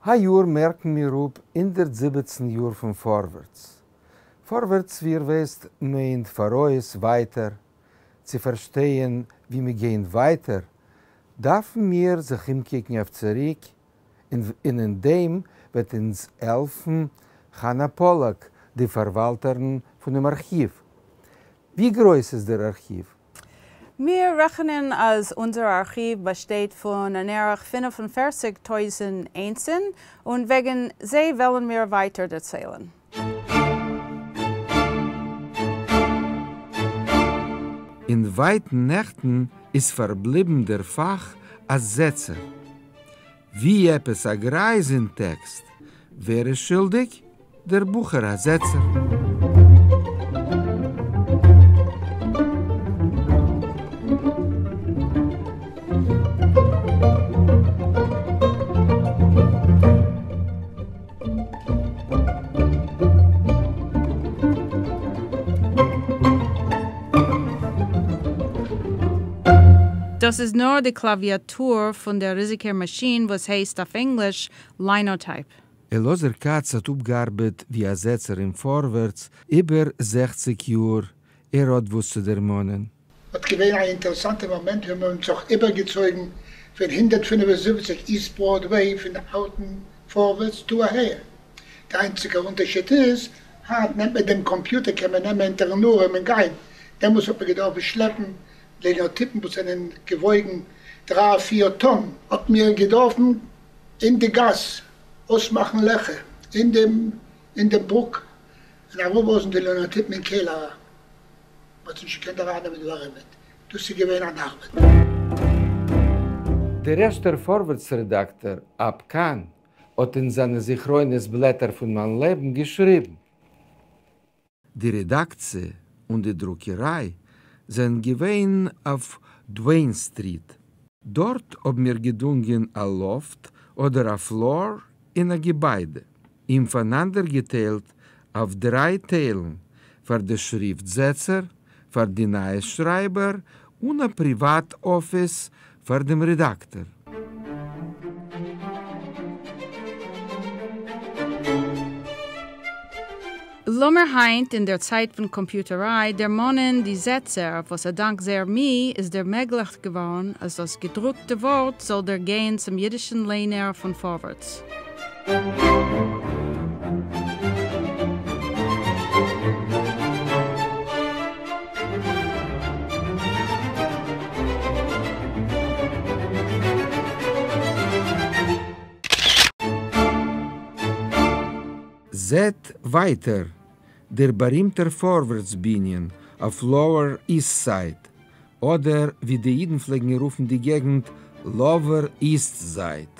הײַיאָר מערקן מיר אָפּ 117 יאָר פֿון פֿאָרווערטס. פֿאָרווערטס, ווי איר ווייסט, מיינט פֿאָרויס, ווײַטער. צו פֿאַרשטייען, ווי מיר גייען ווײַטער, דאַרפֿן מיר זיך אומקוקן אויף צוריק, און אין דעם וועט אונדז העלפֿן חנה פּאָלאַק, די פֿאַרוואַלטערין פֿונעם אַרכיוו. ווי גרויס איז דער אַרכיוו? מיר רעכענען, אַז אונדזער אַרכיוו באַשטייט פֿון אַן ערך 45 טויזנט איינסן, און וועגן זיי וועלן מיר ווײַטער דערציילן. אין ווײַטן נעכטן איז פֿאַרבליבן דער פֿאַך אַ זעצער. ווי עפּעס אַ גרײַז אין טעקסט. ווער איז שולדיק? דער בחור אַ זעצער. דאָס איז נאָר די קלאַוויאַטור פֿון דער ריזיקער מאַשין, וואָס הייסט אויף ענגליש Linotype. אלעזר כץ האָט אָפּגעאַרבעט ווי אַ זעצער אין פֿאָרווערטס איבער 60 יאָר. ער האָט וואָס צו דערמאָנען. האָט געווען אַן אינטערעסאַנטער מאָמענט, ווען מיר האָבן זיך איבערגעצויגן פֿון 175 East Broadway פֿון אַלטן פֿאָרווערטס דאָ אַהער. דער איינציקער אונטערשיד איז, הײַנט נעמט מען דעם קאָמפּיוטער, קען מען נעמען אונטערן אָרעם און גיין. דעמאָלט האָט מען געדאַרפֿט שלעפּן לינאָטיפּן, וואָס זענען געוואויגן 3-4 טאָן. האָט מיר געדאַרפֿן אין די גאַס אויסמאַכן לעכער אין דעם אין דעם ברוק און אַראָפּלאָזן די לינאָטיפּן אין קעלער אַריין. מ'האָט נישט געקענט אַרייננעמען די וואַרעמעט. דאָס איז געווען אַן אַרבעט. דער ערשטער פֿאָרווערטס-רעדאַקטאָר אַב. קאַהן האָט אין זײַנע זכרונות בלעטער פֿון מײַן לעבן געשריבן. די רעדאַקציע און די דרוקערײַ זענען געווען אויף דוועין סטריט. דאָרט האָבן מיר געדונגען אַ לאָפֿט אָדער אַ פֿלאָר אין אַ געביידע, אים פֿאַנאַנדערגעטיילט אויף דרײַ טיילן, פֿאַר די שריפֿטזעצער, פֿאַר די נײַעס-שרײַבער און אַ פּריוואַט-אָפֿיס פֿאַר דעם רעדאַקטאָר. לאָמיר הײַנט אין דער צײַט פֿון קאָמפּיוטערײַ דערמאָנען די זעצער, וואָס אַ דאַנק זייער מי איז דערמעגלעכט געוואָרן, אַז דאָס געדרוקטע וואָרט זאָל דערגיין צום ייִדישן לייענער פֿון פֿאָרווערטס. זעט ווײַטער דער באַרימטער פֿאָרווערטס-בנין אויף Lower East Side, אָדער ווי די ייִדן פֿלעגן רופֿן די געגנט Lower East Side.